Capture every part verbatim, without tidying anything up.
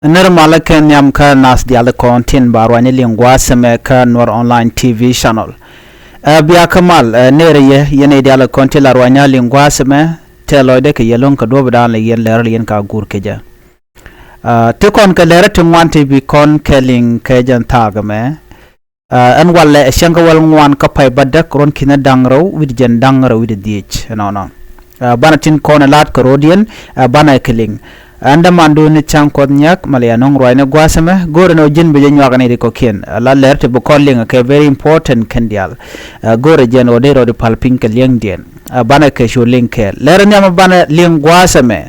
Nir malä kɛ nhiam kä nath diaal kɔn tin ba ruany liŋ gua̱a̱th ɛmɛ kä Nuer Online T V channel. Ɛ bia kä mal, ɛ nir yɛ yɛn diaal kɔn tin la ruany liŋ gua̱a̱th ɛmɛ, tɛ lɔcdɛ kɛ yɛ lo̱ŋ kɛ duɔ̱ɔ̱p dan lɛ yɛn lɛr lɛ yɛn ka guur kɛ jɛ. Ɛ ti kɔn kɛ lɛr ti ŋuan ti bi kɔn kɛ liŋ kɛ jɛn thaak ɛmɛ. Ɛ ɛn walɛ ɛ cäŋ kä wäl ŋuan kä pay bädäk ruɔ̱n ki̱n da̱ŋ rɛw wi̱cdɛ jiɛn da̱ŋ rɛw wi̱cdɛ dhieec ɛnɔnɔ. Ɛ banɛ tin kɔn ɛ la̱t kɛ ro̱diɛn, ɛ banɛ kɛ liŋ. Ɛn dämandu ni cäŋ kuɔth nyiak malɛ ya nöŋ ruacni gua̱a̱th ɛmɛ, go̱o̱rɛ ni ɣöö ji̱n bi jɛ nyuak ni ri kɔ̱kiɛn. Ɛ la lɛr ti bi kɔn liŋ ɛ kɛ very important kɛn diaal. Ɛ go̱o̱rɛ jɛn ɣöö dee rɔɔd i̱ pal piny kɛ liɛŋdiɛn. Ɛ banɛ kɛ cu liŋ kɛɛl. Lɛr nhiam ɛ banɛ liŋ gua̱a̱th ɛmɛ.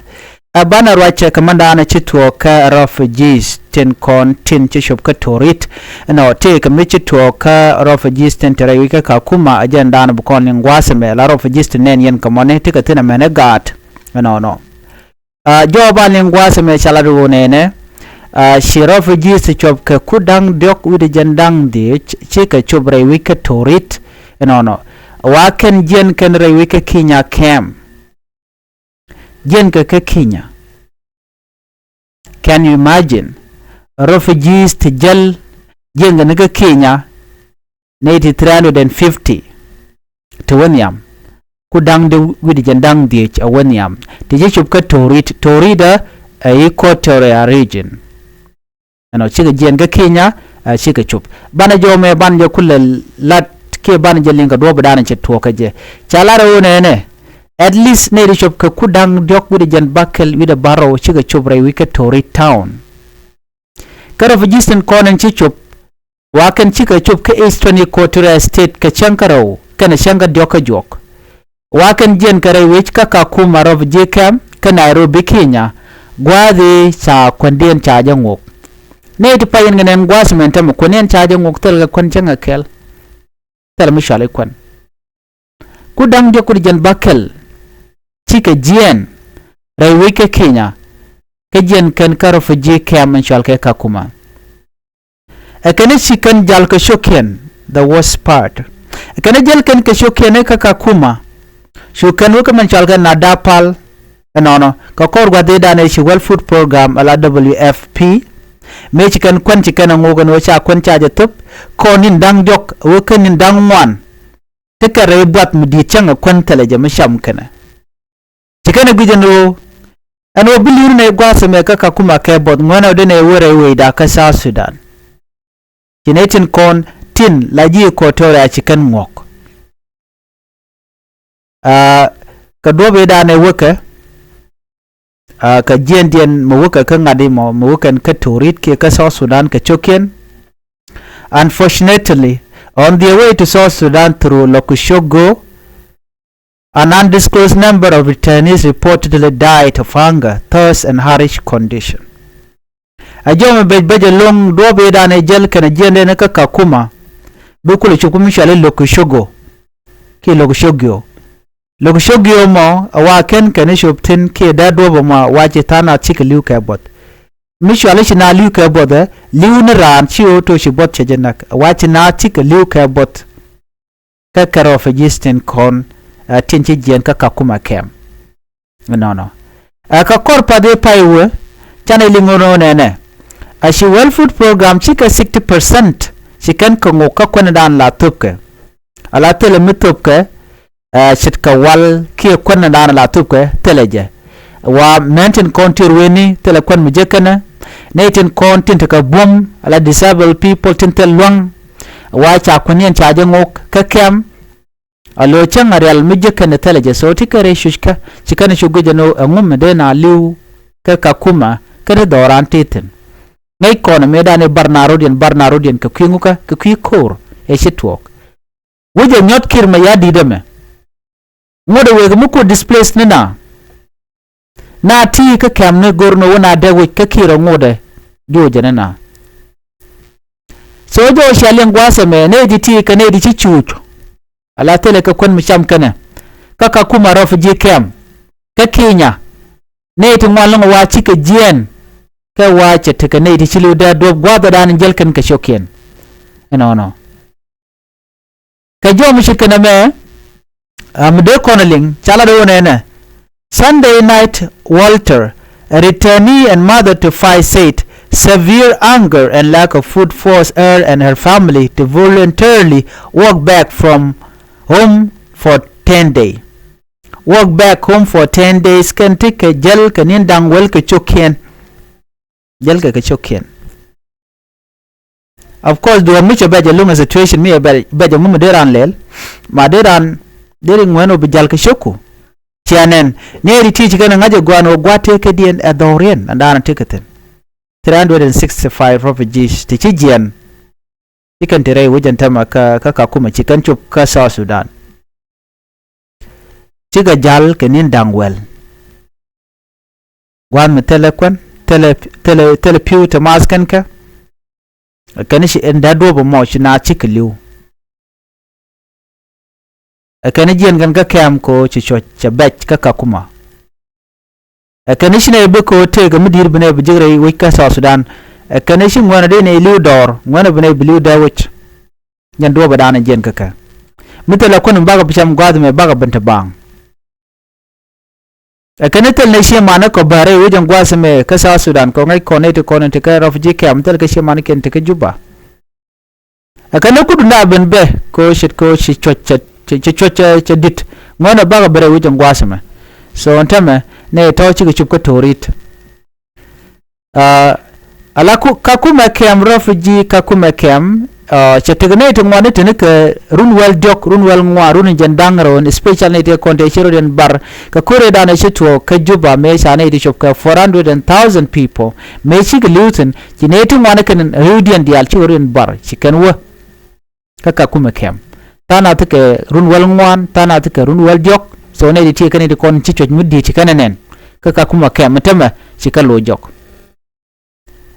Ɛ banɛ ruacɛ kɛ mɛn daanɛ ci tuɔɔk kä refugees tin kɔn tin ci cop kä Torit. Ɛnɔ tëëkɛ mi ci tuɔɔk kä refugees tin te rɛy wi̱c kä Kakuma, ɛ jɛn daanɛ bi kɔn liŋ gua̱a̱th ɛmɛ la refugees tin nɛn yɛn kɛ mɔni ti kɛ thi̱n ɛmɛn ɛ gaat. Ɛnɔnɔ. Ɛ jɔɔk ba liŋ gua̱a̱th ɛmɛ ca lat ɣöö nɛnɛ. Ɛ ci refugees ti cop kɛ ku da̱ŋ diɔ̱k wi̱cdɛ jiɛn da̱ŋ dhieec ci kɛ cop rɛy wi̱c kä Torit. Ɛnɔnɔ. Wa kɛn jiɛn kɛn rɛy wi̱c kä Kinya kɛm. Jiɛn kɛ kä Kinya. Can you imagine? Refugees ti jäl jiɛn kɛ ni kä Kinya nɛy ti three hundred and fifty ti wä nhiam. Ku da̱ŋ di wi̱cdɛ jiɛn da̱ŋ dhieec a wä nhiam ti ci cop kä Torit, Torit ɛ Equatoria region. Ɛnɔ cikɛ jiɛn kä Kinya, ɛ cikɛ cop. Banɛ jɔɔk mɛ banɛ jɛ kulɛ lat kiɛ banɛ jɛ liŋ kɛ duɔ̱ɔ̱p dan cɛ tuɔɔk kä jɛ. Ca lar ɛ ɣöö nɛnɛ. At least nɛy ti cop kɛ ku da̱ŋ diɔ̱k wi̱cdɛ jiɛn bäkɛl wi̱cdɛ bärɔw cikɛ cop rɛy wi̱c kä Torit town. Kä refugees tin kɔn in ci cop. Wa kɛn cikɛ cop kä Eastern Equatoria State kɛ cäŋ kä rɛw kɛnɛ cäŋ kä diɔ̱k kä juɔk. Wa kɛn jiɛn kɛ rɛy wi̱c kä Kakuma refugee camp kä Nairobi, Kinya. Gua̱a̱th i̱ ca kuändiɛn ca jɛ ŋuɔ̱k. Nɛy ti pay in kɛ nɛn gua̱a̱th mɛn tämɛ kuändiɛn ca jɛ ŋuɔ̱k thil kɛ kuän cäŋ kɛ kɛl. Thil mi cual i̱ kuän. Ku da̱ŋ diɔ̱k wi̱cdɛ jiɛn bäkɛl. Cikɛ jiɛn. Rɛy wi̱c kä Kinya. Kä jiɛn kɛn kä refugee camp in cual kɛ Kakuma. Ɛ kɛn i̱ ci kɛn jal kɛ cio̱kiɛn, the worst part. Ɛ kɛn i̱ jäl kɛn kɛ cio̱kiɛn i̱ kä Kakuma. Cu kɛn wä kä mɛn cɔal kɛ Nadapal. Ɛnɔnɔ kɛ kɔr gua̱th i̱ danɛ ci World Food Program ala W F P. Mëë ci kɛn kuän ci kɛn ɛ ŋok ɛn ɣöö ca kuän ca jɛ thöp. Kɔn ni̱n da̱ŋ diɔ̱k wä kä ni̱n da̱ŋ ŋuan. Ti kɛ rɛy buath mi di̱i̱t cäŋ ɛ kuän thilɛ jɛ mi cam kɛnɛ. Ci kɛn ɛ gui̱c ɛn ɣöö ɛn ɣöö bi li̱wni nɛy gua̱a̱th ɛmɛ kä Kakuma kɛ buɔth ŋuɛ̈nɛ ɣöö dee nɛy wä rɛy wecda kä South Sudan. Ci nɛy tin kɔn tin la ji̱ Equatoria ci kɛn ŋuɔ̱k. Aa, kɛ duɔ̱p i̱ da̱a̱n ɛ wäkɛ, aa, kɛ jiɛɛndiɛn mi wäkɛ kä ŋa̱t imɔ mi wäkɛn kä Torit kiɛ kä South Sudan kɛ cio̱kiɛn. Unfortunately, on their way to South Sudan through Lokichogio, an undisclosed number of returnees reportedly died of hunger, thirst and harsh condition. A jɔmɛ bec bec ɛlɔ̱ŋ duɔ̱ɔ̱p i̱ da̱a̱n ɛ jäl kɛnɛ jiɛɛndiɛn kä Kakuma. Bi kulɛ cop kä mi cɔal i̱ Lokichogio. Kiɛ Lokichogio. Lokichogio mɔ ɛ wa kɛn kɛn i̱ cop thi̱n kiɛ dee duɔ̱ɔ̱p ɛmɔ wa ci tha̱a̱ŋ naath cikɛ li̱w kɛ buɔth. Mi cɔal i̱ ci naath li̱w kɛ buɔth ɛ li̱w ni raan ci ɣöö to̱ ci buɔth cɛ jɛ näk ɛ wa ci naath cikɛ li̱w kɛ buɔth. Kä kɛ refugees tin kɔn, ɛ, tin ci jiɛɛn kä Kakuma kɛm. Nɔnɔ. Ɛ, kɛ kɔr path i̱ pay wee, canɛ liŋ ɣöö nɛnɛ. Ɛ, ci World Food Program cikɛ sixty percent ci kɛn kɛ ŋok kä kuändan la thöpkɛ. Ala thilɛ mi thöpkɛ, ɛ, ce̱tkɛ wal kiɛ kuändan la thöpkɛ thilɛ jɛ. Wa mɛn tin kɔn tier weni thilɛ kuän mi jek kɛnɛ. Nɛy tin kɔn tin tekɛ buɔ̱m, ala disabled people tin thil lua̱ŋ. Wa ca kuäniɛn ca jɛ ŋok kä kɛm. A lo̱ cäŋ a rial mi jek kɛnɛ thilɛ jɛ so ti kɛ rɛy cuc kä ci kɛn cu guic ɛn ɣöö ɛŋu mi dee na li̱w kä Kakuma kä ti dhɔran ti thi̱n. Ŋäc kɔn mëëdan i̱ bar na rɔ̱diɛn, bar na rɔ̱diɛn kɛ kui̱ ŋukä, kɛ kui̱ ko̱o̱r ɛ ci tuɔɔk. Wec ɛ nyɔt Kiir Mayardit ɛmɛ. Ŋot ɛ wek mi ku displace ni na. Na ti kä kɛm ni go̱r ni wä na dee wec kä Kiir ɛ ŋot ɛ. Diwä jɛ ni na. So jɔw cia liɛŋ gua̱a̱th ɛmɛ nɛy ti ti kɛ nɛy ti ci cuuc. Ala thilɛ kɛ kuän mi cam kɛnɛ. Kä Kakuma refugee camp. Kä Kinya. Nɛy ti ŋuan lɔ̱ŋ wa cikɛ jiɛɛn. Kɛ wa cɛ tekɛ nɛy ti ci li̱w dee duɔ̱p gua̱a̱th ɛ da̱a̱n jäl kɛn kɛ cio̱kiɛn. Ɛnɔnɔ. Kɛ jɔw mi ci kɛn ɛmɛ, a, mi dee kɔn a liŋ ca lat ɣöö nɛnɛ. Sunday night, Walter, a returnee and mother to five, said severe hunger and lack of food forced her and her family to voluntarily walk back from home for ten day. Walk back home for ten days kɛn ti kɛ jäl kɛ ni̱n da̱ŋ wäl kɛ cio̱kiɛn. Jäl kɛ kɛ cio̱kiɛn. Of course, duɔ̱ɔ̱r mi cɛ bɛc ɛ luŋ ɛ situation mi ɛ bɛc ɛ mi mi dee raan lɛl. Ma dee raan dee ri ŋuɛn ɔ bi jäl kɛ cio̱ku. Ciɛ nɛn ni ɛ ri ti ci kɛn ɛ ŋa̱c ɛ gua̱a̱n ɔ gua̱a̱t tëë kädiɛn ɛ dhɔriɛn ɛn da̱a̱n ɛ tekɛ thi̱n. Three hundred and sixty-five refugees ti ci jiɛn. Ci kɛn ti rɛy wec ɛn tämɛ kä, kä Kakuma ci kɛn cop kä South Sudan. Cikɛ jäl kɛ ni̱n da̱ŋ wäl. Gua̱a̱th mi thilɛ kuän, thilɛ, thilɛ, thilɛ pi̱w ti maath kɛn kɛ. Kɛn ci ɛn dee duɔ̱p ɛmɔ ci naath cikɛ li̱w. Ɛ kɛn jiɛn kɛn kä kɛm kɛ ɣöö ci cuɔ̱c cɛ bɛc kä Kakuma. Ɛ kɛn ci nɛy bi kɛ ɣöö tëëkɛ mi di̱i̱t bi nɛy bi jek rɛy wec kä South Sudan. Ɛ kɛn ci ŋuɛ̈nɛ dee nɛy li̱w dɔɔr, ŋuɛ̈nɛ bi nɛy bi li̱w dee wec. Jɛn duɔ̱ɔ̱p ɛ da̱a̱n jiɛn kä kɛ. Mi thilɛ kuän mi bakɛ bi cam gua̱a̱th ɛmɛ bakɛ ben te baaŋ. Ɛ kɛn thil ni cieŋ man kɔ bäärɛ i̱ wec ɛn gua̱a̱th ɛmɛ kä South Sudan kɔ ŋäc kɔn nɛy ti kɔn in te kä refugee camp, thil kɛ cieŋ man kiɛn te kä Juba. Ɛ kɛn kut na ben bɛ kɔ ce̱t kɔ ci cuɔ̱c cɛ, cɛ, cɛ cuɔ̱c cɛ, cɛ di̱t. Ŋuɛ̈nɛ bakɛ bɛ rɛy wec ɛn gua̱a̱th ɛmɛ. So ɛn tämɛ nɛy tɔ̱ cikɛ cop kä to̱o̱ri̱t. Aa, ala ku, Kakuma camp, refugee Kakuma camp, aa, cɛ tekɛ nɛy ti ŋuan ni teni kɛ run wäl diɔ̱k, run wäl ŋuan, run in jɛn da̱ŋ rɛw, especially nɛy ti kɔn tëë ci rɔ̱diɛn bar kɛ ko̱rɛ danɛ ci tuɔɔk kä Juba, mëë ca nɛy ti cop kɛ four hundred and thousand people. Mëë cikɛ li̱w thi̱n, ci nɛy ti ŋuan ni kɛn ri̱wdiɛn diaal cikɛ rɔ̱diɛn bar, ci kɛn wä. Kä Kakuma camp. Tha̱a̱ŋ nath kɛ run wäl ŋuan, tha̱a̱ŋ nath kɛ run wäl diɔ̱k. So nɛy ti tiee kɛn ti kɔn ci cuɔ̱c mi di̱i̱t ci kɛn ɛ nɛn. Kä Kakuma camp mi tämɛ ci kɛ lo̱c jɔk.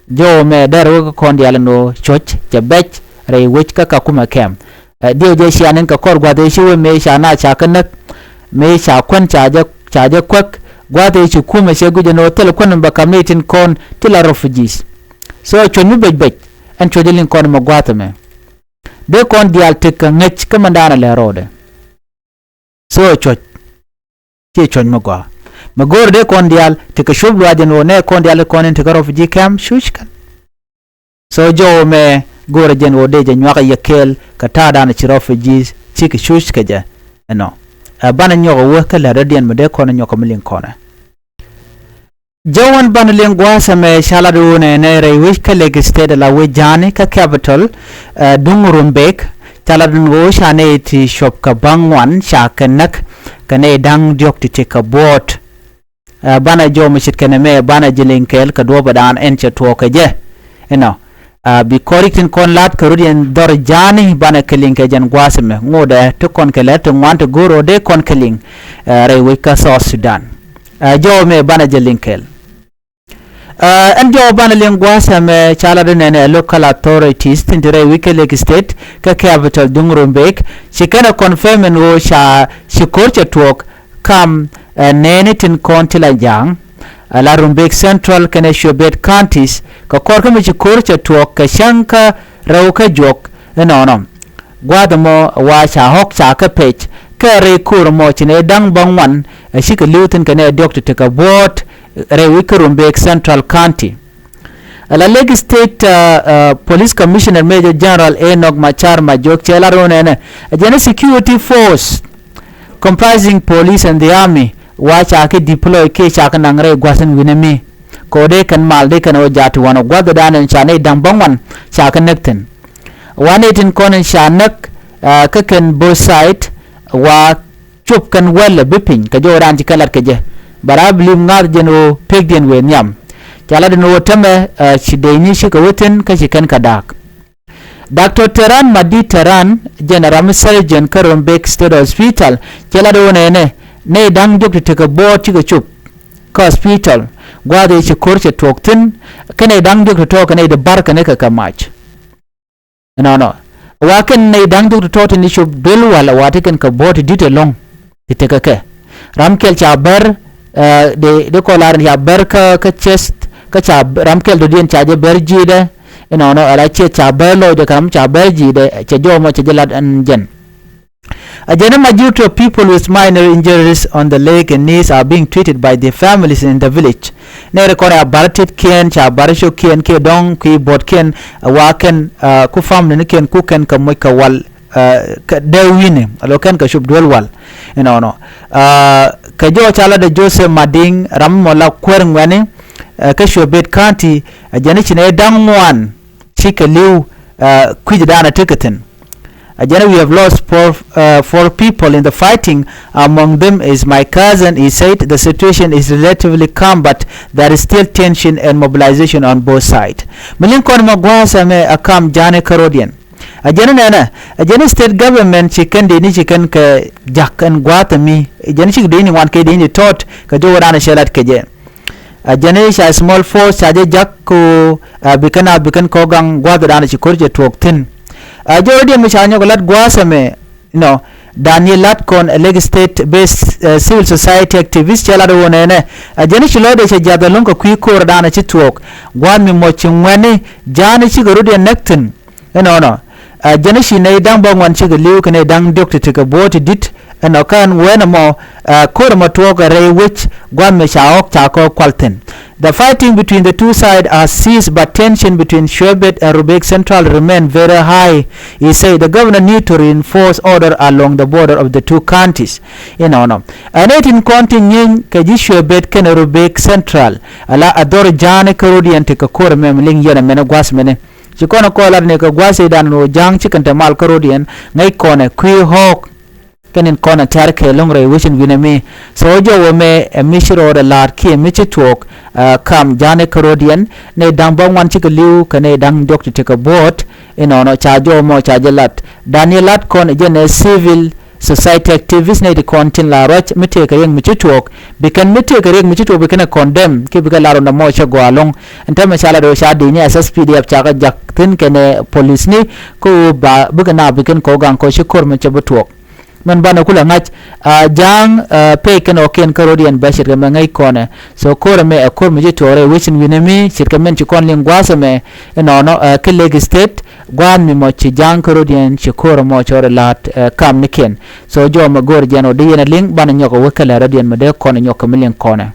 Jɔw mɛ dɛr wä kä kɔn diaal ɛn ɣöö cuɔ̱c cɛ bɛc rɛy wec kä Kakuma camp. Ɛ, diɛw jɛ cia nɛn kɛ kɔr gua̱th ëë ci wee mëë ca naath ca kä näk. Mëë ca kuän ca jɛ, ca jɛ kuäk. Gua̱th ëë ci kumɛ cɛ guic ɛn ɣöö thilɛ kuän mi bɛ ka̱m nɛy tin kɔn ti la refugees. So cuɔ̱c mi bɛc bɛc. Ɛn cuɔ̱c ɛ liŋ kɔn mɛ gua̱th ɛmɛ. Dee kɔn diaal tekɛ ŋäc kä mɛndanɛ lɛ rɔɔdɛ. So cuɔ̱c. Ciɛ cuɔ̱c mi gɔaa. Mi go̱o̱r dee kɔn diaal tekɛ cuɔ̱p luac ɛn ɣöö nɛ kɔn diaal kɔn in tekɛ refugee camp cuc kɛn. So jɔw mɛ go̱o̱rɛ jɛn ɣöö dee jɛ nyuak yɛ kɛɛl kɛ ta̱a̱ danɛ ci refugees cikɛ cuc kɛ jɛ. Ɛnɔ. Ɛ banɛ nyɔk ɛ wä kä lät dɔ̱diɛn mi dee kɔn nyɔk kɛ mi liŋ kɔnɛ. Jɔwän banɛ liŋ gua̱a̱th ɛmɛ ca lat ɣöö nɛnɛ rɛy wec kä Lake State ala wec ja̱a̱ni kä capital, ɛ, duŋ Rumbek, ca lat ɛn ɣöö ca nɛy ti cuɔp kɛ ba̱ŋ ŋuan ca kɛ näk kɛ nɛy da̱ŋ diɔ̱k ti ti kɛ buɔ̱ɔ̱t. Ɛ, banɛ jɔw mi ce̱tkɛ nɛmɛ banɛ jɛ liŋ kɛɛl kɛ duɔ̱ɔ̱pɛ daan ɛn cɛ tuɔɔk kɛ jɛ. Inɔ. Aa, bi kɔr rik tin kɔn la̱t kɛ rut yɛn dhɔr ja̱a̱ni banɛ kɛ liŋ kɛ jɛn gua̱a̱th ɛmɛ. Ŋotdɛ ti kɔn kɛ lɛr ti ŋuan ti go̱o̱r ɔ dee kɔn kɛ liŋ, aa, rɛy wec kä South Sudan. Aa, jɔw mɛ banɛ jɛ liŋ kɛɛl. Aa, ɛn jɔw banɛ liŋ gua̱a̱th ɛmɛ ca lat di nɛnɛ local authorities tin ti rɛy wec kä Lake State kä capital duŋ Rumbek. Ci kɛn ɛ confirm ɛn ɣöö ca ci ko̱r cɛ tuɔɔk kam, ɛ, nɛɛni tin kɔn ti la ja̱a̱ŋ, ɛ, la Rumbek Central kɛnɛ Shuebet counties, kɛ kɔr kä mi ci ko̱r cɛ tuɔɔk kɛ cäŋ kä rɛw kä juɔk inɔnɔ. Gua̱a̱th ɛmɔ wa ca ɣɔ̱k ca kä pec, kɛ rɛy ko̱r ɛmɔ ci nɛy da̱ŋ bäŋuan, ɛ, cikɛ li̱w thi̱n kɛ nɛy diɔ̱k ti tekɛ buɔ̱ɔ̱t, rɛy wec kä Rumbek Central County. Ala Lake State, uh, uh, Police Commissioner Major General Enoch Machar Majok cɛ lar wä nɛnɛ. A jɛn security force comprising police and the army wa ca kɛ deploy kɛ ca kɛ naŋ rɛy gua̱th in wi̱nɛ mi. Kɛ wä dee kɛn mal dee kɛn wä ja̱a̱t ti wanɔ gua̱th dan in ca nɛy da̱ŋ bäŋuan ca kɛ näk thi̱n. Wa nɛy tin kɔn in ca näk, uh, kä kɛn both side wa cop kɛn wäl ɛ bi piny kɛ jɔw raan ci kɛn lat kɛ jɛ. But I believe ŋa̱th jɛn ɣöö pekdiɛn wëë nhiam. Ca lat ɛn ɣöö tämɛ, ɛ, ci dee ni cikɛ wä thi̱n kä ci kɛn kɛ da̱a̱k. Doctor Teran Madi Teran, jɛn ɛ ram mi surgeon kä Rumbek State Hospital, cɛ lat ɣöö nɛnɛ nɛy da̱ŋ diɔ̱k ti tekɛ buɔɔt cikɛ cop kä hospital. Gua̱a̱th ëë ci ko̱r cɛ tuɔɔk thi̱n kä nɛy da̱ŋ diɔ̱k ti tɔ̱ kɛ nɛy di ba̱r kɛn kɛ kɛ mac. Nɔnɔ. Wa kɛn nɛy da̱ŋ diɔ̱k ti tɔ̱ tin cop duel wal wa ti kɛn kɛ buɔ̱ɔ̱t ti di̱t ɛlɔ̱ŋ. Ti tekɛ kɛ. Ram kɛl ca bär, ɛ, de, de kɔ lar ca bär kä, kä chest, kä ca b-, ram kɛl dɔ̱diɛn ca jɛ bär ji̱dɛ. Nɔnɔ, ala ciɛ ca bär lɔcdɛ kä ram ca bär ji̱dɛ, cɛ jɔw mɔ cɛ jɛ lat ɛn jɛn. A jɛn ɛ majority of people with minor injuries on the leg and knees are being treated by their families in the village. Nɛɛri kɔn a bar tetkiɛn, ca bar ciokiɛn kiɛ dɔ̱ŋ kui̱ buɔ̱tkiɛn, a wa kɛn, ah, ku family ni kɛn ku kɛn kɛ moc kɛ wal, ah, kɛ dee wi̱ni, a lo̱ kɛn kɛ cop duel wal. Inɔnɔ. Ah, kɛ jɔw ca lat ɛ Joseph Madiŋ, ram mɔ la kuäär ŋuɛ̈ni, ah, kä Shuebet County, a jɛn i̱ ci nɛy da̱ŋ ŋuan cikɛ li̱w, ah, kui̱c dan a tekɛ thi̱n. A jɛn i̱ we have lost four, uh, four people in the fighting. Among them is my cousin. He said the situation is relatively calm, but there is still tension and mobilization on both sides. Mi liŋ kɔn mɛ gua̱a̱th ɛmɛ a kam ja̱a̱ni kärodiɛn. A jɛn i̱ nɛnɛ, a jɛn i̱ state government ci kɛn dee ni ci kɛn kɛ ja̱k ɛn gua̱a̱th ɛmi. A jɛn i̱ cik dee ni ŋuan kɛ dee ni tɔt kɛ jɔw dan a cɛ lat kɛ jɛ. A jɛn i̱ ca small force ca jɛ ja̱k ko, a, bi kɛn a bi kɛn kɔ gaŋ gua̱a̱th dan ci ko̱r cɛ tuɔɔk thi̱n. A jɔwdiɛn mi ca nyɔk lat gua̱a̱th ɛmɛ, you know, Daniel Latkon, a Lake State based, uh, civil society activist, cɛ lat wä nɛnɛ. A jɛn i̱ ci lɔcdɛ cɛ jath ɛlɔ̱ŋ kɛ kui̱ ko̱r dan ci tuɔɔk. Gua̱a̱th mi mɔ ci ŋuɛ̈ni ja̱a̱ni cikɛ rut yɛ näk thi̱n. Inɔnɔ, a jɛn i̱ ci nɛy da̱ŋ bäŋuan cikɛ li̱w kɛ nɛy da̱ŋ diɔ̱k ti tekɛ buɔ̱ɔ̱t ti di̱t. Ɛnɔ kɛn wɛn ɛmɔ, a, ko̱r ɛmɔ tuɔɔk ɛ rɛy wec gua̱a̱th mi ca ɣɔ̱k ca kɔ kual thi̱n. The fighting between the two sides has ceased, but tension between Shuebet and Rumbek Central remain very high. He said the governor need to reinforce order along the border of the two counties. Inɔnɔ, ɛn ɛ tin kɔn ti nyieeny kɛ ji̱ Shuebet kɛnɛ Rumbek Central, ala a dhɔr ja̱a̱ni kärodiɛn ti kɛ ko̱r ɛmɛ mi liŋ yɛn ɛmɛn ɛ gua̱a̱th mɛni. Ci kɔn ɛ kɔn lat ni kɛ gua̱a̱th i̱ dan ɣöö ja̱a̱ŋ ci kɛn te mal kärodiɛn ŋäc kɔn ɛ kui̱ ɣɔ̱k. Kɛn in kɔn ɛ tɛ̈r kɛ lo̱ŋ rɛy wecin wi̱nɛ mi. So jɔwä mɛ ɛ mi ci rɔɔdɛ la̱a̱t kiɛ mi ci tuɔɔk, ah, kam ja̱a̱ni kärodiɛn, nɛy da̱ŋ bäŋuan cikɛ li̱w kɛ nɛy da̱ŋ diɔ̱k ti tekɛ buɔ̱ɔ̱t. Inɔnɔ ca jɔw mɔ ca jɛ lat. Daniel Latkon jɛn ɛ civil society activist nɛy ti kɔn tin la ruac mi tëëkɛ riɛk mi ci tuɔɔk. Bi kɛn mi tëëkɛ riɛk mi ci tuɔɔk bi kɛn ɛ condemn kiɛ bi kɛ lar runda mɔ cɛ gɔaa ɛlɔ̱ŋ. Ɛn täämɛ ca lat ɣöö ca dec ni S S P D F ca kɛ ja̱k thi̱n kɛnɛ policeni, kä ɣöö ba bikɛ naath bi kɛn kɔ gaŋ kɔ ci ko̱r mi cɛ bi tuɔɔk. Mɛn banɛ kulɛ ŋa̱c, ah, ja̱a̱ŋ, ah, pɛy kɛn ɣɔ̱kiɛn kärodiɛn bä ce̱tkɛ mɛ ŋäc kɔnɛ. So ko̱r ɛmɛ ɛ ko̱r mi ci tuɔɔk rɛy wecin wi̱nɛ mi ce̱tkɛ mɛn ci kɔn liŋ gua̱a̱th ɛmɛ. Inɔnɔ, ah, kä Lake State gua̱a̱th mi mɔ ci ja̱a̱ŋ kärodiɛn ci ko̱r ɛmɔ cɔɔr ɛ la̱a̱t, ah, kamnikiɛn. So jɔw mɛ go̱o̱r jɛn ɣöö dee yɛn ɛ liŋ banɛ nyɔk ɛ wä kɛ lɛr rɔ̱diɛn mɛ dee kɔn ɛ nyɔk kɛ mi liŋ kɔnɛ.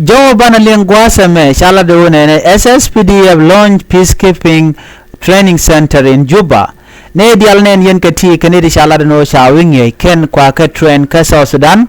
Jɔw banɛ liŋ gua̱a̱th ɛmɛ ca lat ɣöö nɛnɛ S S P D F launch peacekeeping training center in Juba. Nɛy diaal nɛn yɛn kɛ ti kɛ nɛy ti ca lat ɛn ɣöö ca wi̱i̱ ŋi̱eec kɛn kua kɛ train kä South Sudan,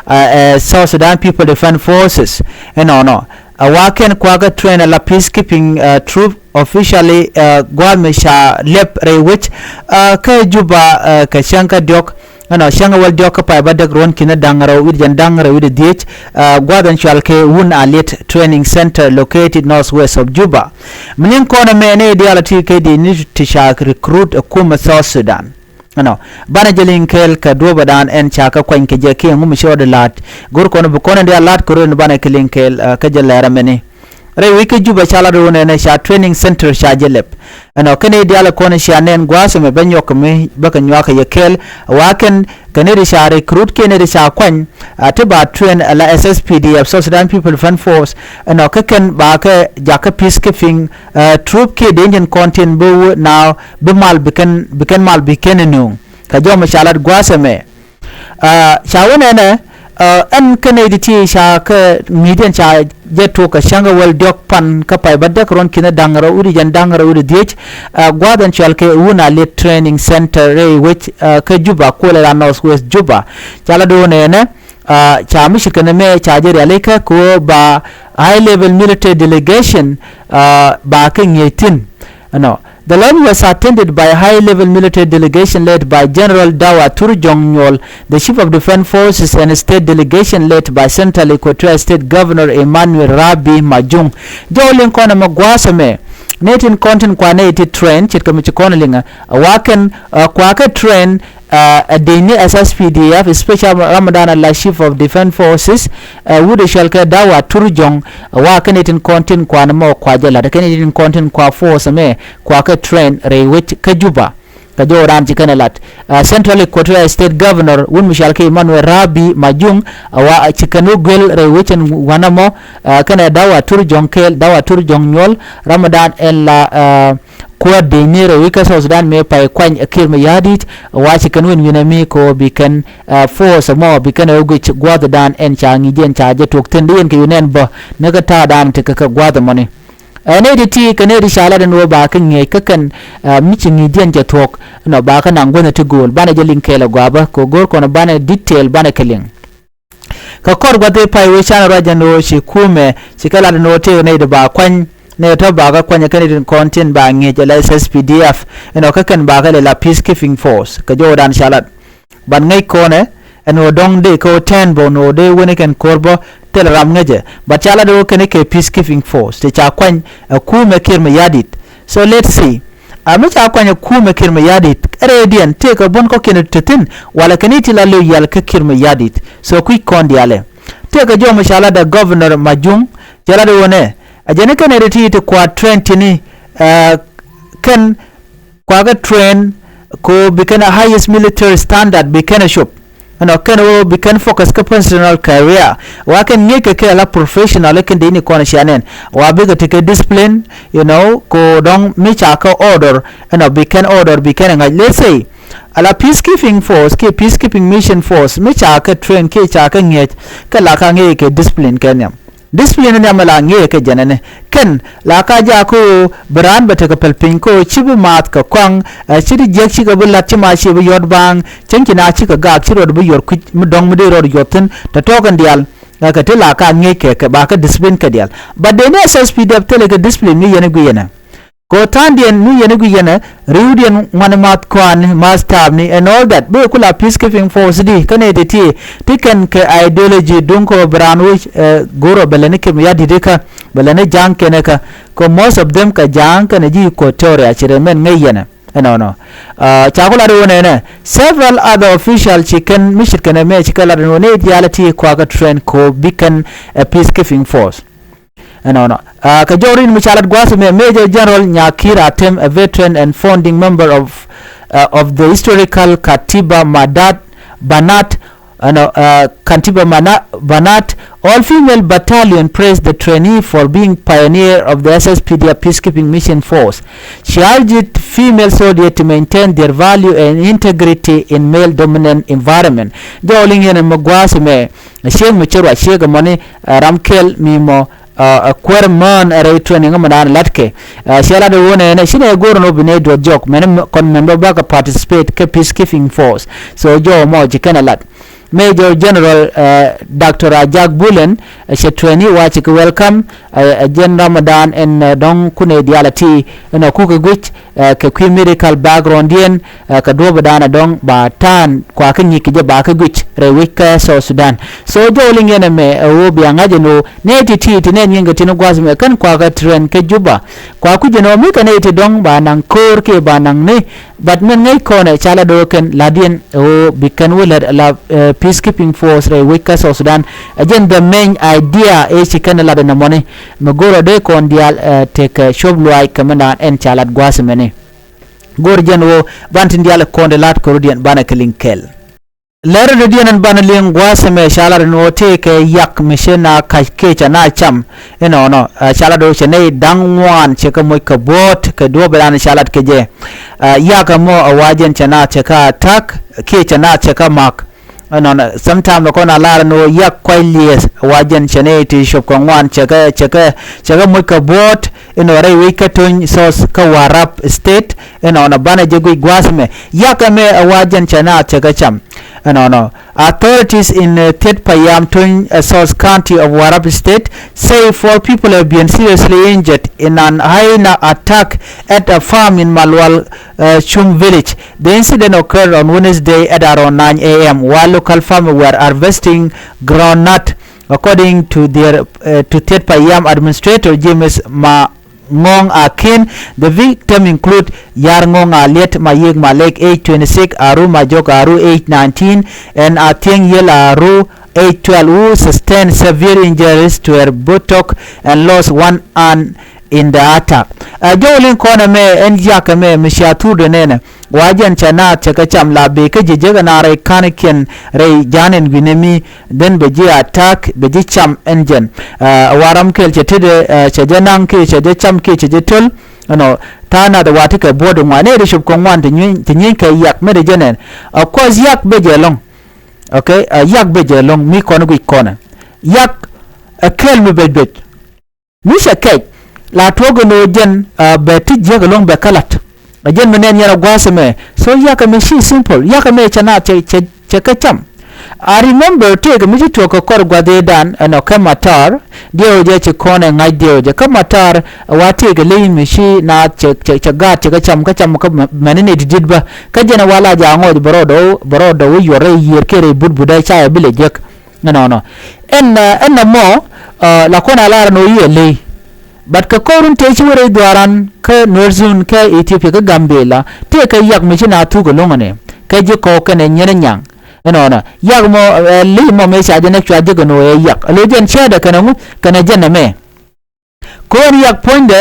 ah, eh, South Sudan People Defense Forces. Inɔnɔ, a wa kɛn kua kɛ train ala peacekeeping, ah, troop officially, ah, gua̱a̱th mi ca lɛp rɛy wec, ah, kä Juba, ah, kɛ cäŋ kä diɔ̱k. Ɛnɔ cäŋ ɛ wäl diɔ̱k kä pay bädäk ruɔ̱n ki̱n da̱ŋ rɛw wi̱cdɛ jiɛn da̱ŋ rɛw wi̱cdɛ dhieec, ah, gua̱a̱th ɛn cɔal kɛ Wun Aliet Training Center located northwest of Juba. Mi liŋ kɔn ɛmɛ nɛy diaal a ti kɛ dec ni ti ca recruit ɛ kumɛ South Sudan. Ɛnɔ, banɛ jɛ liŋ kɛɛl kɛ duɔ̱ɔ̱pädan ɛn ca kɛ kuany kɛ jɛ kiɛ ŋu mi ci rɔɔdɛ la̱a̱t. Go̱r kɔn bi kɔn ɛn diaal la̱a̱t kɛ rɔɔdɛ ni banɛ kɛ liŋ kɛɛl, ah, kä jɛ lɛr ɛmɛni. Rɛy wec kä Juba ca lat ɣöö nɛnɛ ca training center ca jɛ lɛp. Ɛnɔ kɛn i̱ diaal kɔn cia nɛn gua̱a̱th ɛmɛ bä nyɔk kɛ mi bä kɛ nyuak kɛ yɛ kɛɛl. Wa kɛn kɛ nɛy ti ca recruit kiɛ nɛy ti ca kuany, ah, ti ba train ala S S P D F, South Sudan People Defense Force. Ɛnɔ kä kɛn ba kɛ jakä peacekeeping, ah, troop kiɛ dee jɛn kɔn tin bi wä na bi mal bi kɛn, bi kɛn mal bi kɛn ɛ nööŋ. Kɛ jɔw mɛ ca lat gua̱a̱th ɛmɛ. Ah, ca wä nɛnɛ, ah, ɛn kä nɛy ti ti ca kä mi̱i̱diɛn ca jɛ tok kɛ cäŋ kä wäl diɔ̱k pan kä pay bädäk ruɔ̱n ki̱n da̱ŋ rɛw wi̱cdɛ jiɛn da̱ŋ rɛw wi̱cdɛ dhieec, ah, gua̱a̱th ɛn cɔal kɛ Wun Aliet Training Center rɛy wec, ah, kä Juba, kuɔlɛ la North West Juba. Ca la do̱o̱n nɛnɛ, ah, ca mi ce̱tkɛ nɛmɛ ca jɛ rialikä kɛ ɣöö ba high level military delegation, ah, ba kɛ ŋi̱eec thi̱n. Ɛnɔ, the launch was attended by a high-level military delegation led by General Dawa Turjong Nyuol, the Chief of Defense Forces, and a state delegation led by Central Equatoria State Governor Emmanuel Rabi Majung. Jɔw liŋ kɔn ɛmɛ gua̱a̱th ɛmɛ. Nɛy tin kɔn tin kua nɛy ti train, ce̱tkɛ mi ci kɔn liŋ ɛ. Wa kɛn, ah, kua kɛ train, ah, ɛ dec ni S S P D F, special ram dan ala Chief of Defense Forces, ah, wut ɛ cɔal kɛ Dawa Turjong, ah, wa kɛn itin kɔn tin kua ni mɔ kua jɛ lat, kɛn itin kɔn tin kua force mɛ kua kɛ train rɛy wec kä Juba. Kɛ jɔwdan ci kɛn ɛ lat, Central Equatoria State Governor wun mi cɔal kɛ Emmanuel Rabi Majuŋ, a wa ci kɛn wä guel rɛy wecin wanɛ mɔ, kɛnɛ dawa tur jɔŋ kɛɛl, dawa tur jɔŋ nyuɔl, ramɛ dan ɛn la kuäär dee ni rɛy wec kä South Sudan mëë pay kuany ɛ Kiir Mayardit, wa ci kɛn win winɛ mi kɛ wä bi kɛn force mɔ bi kɛn ɛ wä guic gua̱thdan ɛn ca ŋi̱i̱c ɛn ca jɛ tuɔk thi̱n di yɛn kɛ winɛ ɛn bä ni kä ta̱a̱dan ti kɛ kɛ gua̱th mɔni. Ɛ nɛy ti ti kɛ nɛy ti ca lat ɛn ɣöö ba kä ŋi̱eec kä kɛn mi ci ŋi̱i̱cdiɛn cɛ thuɔ̱k ɛnɔ ba kä naŋ guäthni ti gööl banɛ jɛ liŋ kɛɛl ɛ gua̱a̱pä kɛ ɣöö go̱o̱r kɔn banɛ detail banɛ kɛ liŋ. Kɛ kɔr gua̱th i̱ pay wec canɛ ruac ɛn ɣöö ci kumɛ ci kɛ lat ɛn ɣöö tëëk nɛy ti ba kuany nɛy tɔ̱ ba kä kuany ɛ kɛn itin kɔn tin ba ŋi̱eec ɛ la S S P D F ɛnɔ kä kɛn ba kä lɛ la peacekeeping force kɛ jɔwdan ca lat. Ban ŋäc kɔnɛ ɛn ɣöö dɔ̱ŋ dee kä ɣöö tɛn bä ɛn ɣöö dee wen ikɛn ko̱r bä thilɛ ram ŋäcɛ, but ca lat ɣöö kɛn ikɛ peacekeeping force ti ca kuany ɛ kumɛ Kiir Mayardit. So let's see. A mi ca kuany ɛ kumɛ Kiir Mayardit ɛ rɛydiɛn tëëkɛ buɔ̱n kɔ̱kiɛn ti thi̱n walɛ kɛn iti la lo̱c yal kä Kiir Mayardit. So kui̱c kɔn diaalɛ tëëkɛ jɔw mi ca lat ɛ Governor Majuŋ, ca lat ɣöö nɛ ɛ jɛn ikɛn ɛ ti ti kua̱r train tini, ɛ kɛn kuakä train ko bi kɛn a highest military standard bi kɛn a cop. Ɛnɔ kɛn wä bi kɛn focus kä personal career wa kɛn ŋi̱eec kɛ kɛ la professional kɛn dee ni kɔn cia nɛn wa bikɛ ti kɛ discipline, you know, ko dɔŋ mi ca kä order ɛnɔ bi kɛn order bi kɛn a ŋa̱c, let's say, ala peacekeeping force kiɛ peacekeeping mission force mi ca kɛ train kiɛ ca kɛ ŋi̱eec kɛ la ka ŋi̱eec kɛ discipline kɛ nhiam. Discipline ni amɛ la ŋi̱eec kɛ jɛnɛ ni kɛn la ka jaak kä ɣöö bi raan bɛ tekɛ pɛl piny kä ɣöö ci bi maath kɛ kɔaŋ, ɛ ci di jiäk cikɛ bi la̱t ci ma ci bi yɔt baaŋ cäŋ ci na cikɛ gaak ci rɔɔd bi yɔt kui̱c mi dɔ̱ŋ mi dee rɔɔd yɔt thi̱n tɔ̱tɔ̱ kɛn diaal. Ɛ kɛ ti la ka ŋi̱eec kɛ kɛ ba kɛ discipline kɛ diaal. But dee ni S S P D F thilɛ kɛ discipline mi yɛn i̱ gui̱c yɛn ɛ. Kɛ ɣöö tha̱a̱ŋdiɛn mi yɛn i̱ gui̱c yɛn ɛ ri̱wdiɛn ŋuan i̱ math kɔaani math taapni and all that bikɛ ku la peacekeeping force di kä nɛy ti ti ti kɛn kɛ ideology duŋ kɛ ɣöö bi raan wec, ɛ go̱o̱r ɔ bɛ lɛni Kiir Mayardit ikä bɛ lɛni ja̱a̱ŋ kɛn ikä. Kɛ most of them kɛ ja̱a̱ŋ kɛn ji̱ Equatoria ci rɛ mɛn ŋäc yɛn ɛ ɛnɔnɔ. Ca ku lat iwä nɛnɛ several other official ci kɛn mi ce̱tkɛ nɛmɛ ci kɛ lat iwä nɛy diaal ti kuakä train ko bi kɛn ɛ peacekeeping force. Ɛnɔnɔ. Kɛ jɔw rin mi ca lat gua̱a̱th mɛ Major General Nyakir Atem, a veteran and founding member of, uh, of the historical Katiba Madat Banat, ɛnɔ, uh, Katiba Mana- Banat all female battalion, praised the trainee for being pioneer of the S S P D F peacekeeping mission force. She urged female soldiers to maintain their value and integrity in male dominant environment. Jɔw liŋ yɛn mi gua̱a̱th mɛ ciek mi ci ruac ciek mɔni, ɛ ram kɛl mi mɔ, ɛ kuäär mään ɛ rɛy training mi naan la̱tkɛ. Ɛ ciɛ lat ɛ ɣöö nɛnɛ ci nɛ go̱o̱r ɛn ɣöö bi nɛ duɔth jɔk mɛn kɔn mɛn bä bakɛ participate kä peacekeeping force. So jɔw mɔ ci kɛn ɛ lat. Major General, ɛ, Doctor Ajak Bulen, ɛ cɛ trainee wa ci kɛ welcome, ɛ jɛn Ramadan ɛn, ɛ, dɔ̱ŋ kunɛ diaal ɛ ti ɛn ɛ kukɛ guic, ɛ, kɛ kui̱ medical background diɛn, ɛ, kɛ duɔ̱ɔ̱p ɛ da̱a̱n ɛ dɔ̱ŋ ba ta̱a̱n kuakä ŋi̱i̱c kɛ jɛ ba kä guic rɛy wec kä South Sudan. So jɔw liŋ yɛn ɛmɛ ɛ ɣöö bia ŋa̱c ɛn ɣöö nɛy ti ti ti nɛn yɛn kɛ tin gua̱th mɛ kɛn kuakä train kä Juba. Kua kui̱c ɛn ɣöö mi kɛ nɛy ti dɔ̱ŋ ba naŋ ko̱o̱r kiɛ ba naŋ ni, but mɛn ŋäc kɔn ɛ ca la do̱o̱kɛn la̱tdiɛn ɛ ɣöö bi kɛn wä lät la, ɛ, peacekeeping force rɛy wec kä South Sudan. Ɛ jɛn the main idea ëë ci kɛn lat ɛn ɛmɔni. Mi go̱o̱rä dee kɔn diaal, ɛ, tekɛ cuɔ̱p luaac kɛ mɛn daan ɛn ca lat gua̱a̱th ɛmɛni. Go̱o̱r jɛn ɣöö ban tin diaal kɔn di la̱t ko̱rdiɛn banɛ kɛ liŋ kɛl. Lɛr dɔ̱diɛn ɛn banɛ liŋ gua̱a̱th ɛmɛ ca lat ɛn ɣöö tëëkɛ yak mi cɛ na ka̱c kiɛ cɛ na cam. Inɔnɔ, ɛ, ca lat ɣöö cɛ nɛy da̱ŋ ŋuan cɛ kɛ moc kɛ buɔ̱ɔ̱t kɛ duɔ̱ɔ̱p ɛ dan ca lat kɛ jɛ. Ɛ, yak ɛmɔ ɛ wa jɛn cɛ na cɛ kä attack kiɛ cɛ na cɛ kä mak. Ɛnɔnɔ, sometime ni kɔn a lar ni wä yak kuay lieth wa jɛn cɛ ni ti cop kɛ ŋuan cɛ kɛ, cɛ kɛ, cɛ kɛ moc kɛ buɔ̱ɔ̱t inɔ rɛy wec kä Tony South kä Warrap State. Ɛnɔnɔ banɛ jɛ guic gua̱a̱th mɛ yak ɛmɛ ɛ wa jɛn cɛ na cɛ kɛ cam. Ɛnɔnɔ, authorities in, uh, Thiet Payam Tony, uh, South County of Warrap State say four people have been seriously injured in an hyena attack at a farm in Malwal, uh, Chum village. The incident occurred on Wednesday at around nine a m while local farmers were harvesting groundnut, according to their, uh, to Thiet Payam administrator James Ma Ngong Akin. The victim include Yar Ngong Aliet, Mayek Malek, age twenty-six, Aru Majok Aru, age nineteen, and Athieng Yel Aru, age twelve, who sustained severe injuries to her buttock and lost one arm in the attack. Ɛ jɔw liŋ kɔn ɛmɛ ɛn yak ɛmɛ mi cia thur de nɛnɛ. Wa jɛn cɛ naath cɛ kɛ cam la bee kä ji̱ jek ɛn a rɛy ka̱n kiɛn rɛy ja̱a̱n ɛn wi̱nɛ mi then bɛ ji̱ attack bɛ ji̱ cam ɛn jɛn. Ɛ wa ram kɛl cɛ tetdɛ ɛ cɛ jɛ naŋ kiɛ cɛ jɛ cam kiɛ cɛ jɛ töl. Ɛnɔ ta̱a̱ nath ɛ wa ti kɛ buɔ̱t ŋuan nɛy ti cop kɛ ŋuan ti nyueny ti nyueny kɛ yak mi ti jɛ nɛn. Ɛ kuɔth yak bɛ jɛ lɔ̱ŋ. Okay, ɛ yak bɛ jɛ lɔ̱ŋ mi kɔn guic kɔnɛ. Yak ɛ kɛl mi bɛc bɛc. Mi cɛ kɛc la tuɔɔk in ɣöö jɛn ɛ bɛ ti jiäk ɛlɔ̱ŋ bɛ kä la̱t. Ɛ jɛn mi nɛn yɛn ɛ gua̱a̱th ɛmɛ. So yak ɛmɛ ci simple, yak ɛmɛ cɛ naath cɛ cɛ cɛ kɛ cam. I remember tëëkɛ mi ci tuɔɔk kɛ kɔr gua̱dhidan ɛnɔ kä matar. Diɛw jɛ ci kɔn ɛ ŋa̱c diɛw jɛ kä matar. Ɛ wa tëëkɛ ley mi ci naath cɛ cɛ cɛ gaat cɛ kɛ cam kä cam kä mɛ- mɛni nɛy ti di̱t bä. Kä jɛn ɛ wa la ja̱a̱ŋ ɣɔc bɛ rɔɔdɛ wä bɛ rɔɔdɛ wä yuɔr rɛy yiër kiɛ rɛy but but ɛ ca ɛ bi lɛ jiäk. Ɛnɔnɔ ɛn ɛ ɛn nɔmɔ ɛ la kɔn a lar ɛn ɣöö i̱ ɛ ley. But kɛ kɔr in tëë ci wä rɛy dhuaaran kä Nuer zone kä Ethiopia kä Gambela tëëkɛ yak mi ci naath thuk ɛlɔ̱ŋ ɛnɛ kɛ ji̱ kɔɔk kɛnɛ nyin ɛ nyaŋ. Ɛnɔnɔ yak mɔ ɛ ley mɔ mëë ca jɛ nɛk cua jek ɛn ɣöö ɛ yak ɛ lo̱c jɛn cäätdɛ kɛnɛ ŋu kɛnɛ jɛn ɛmɛ. Kɔn yak puɔ̱nydɛ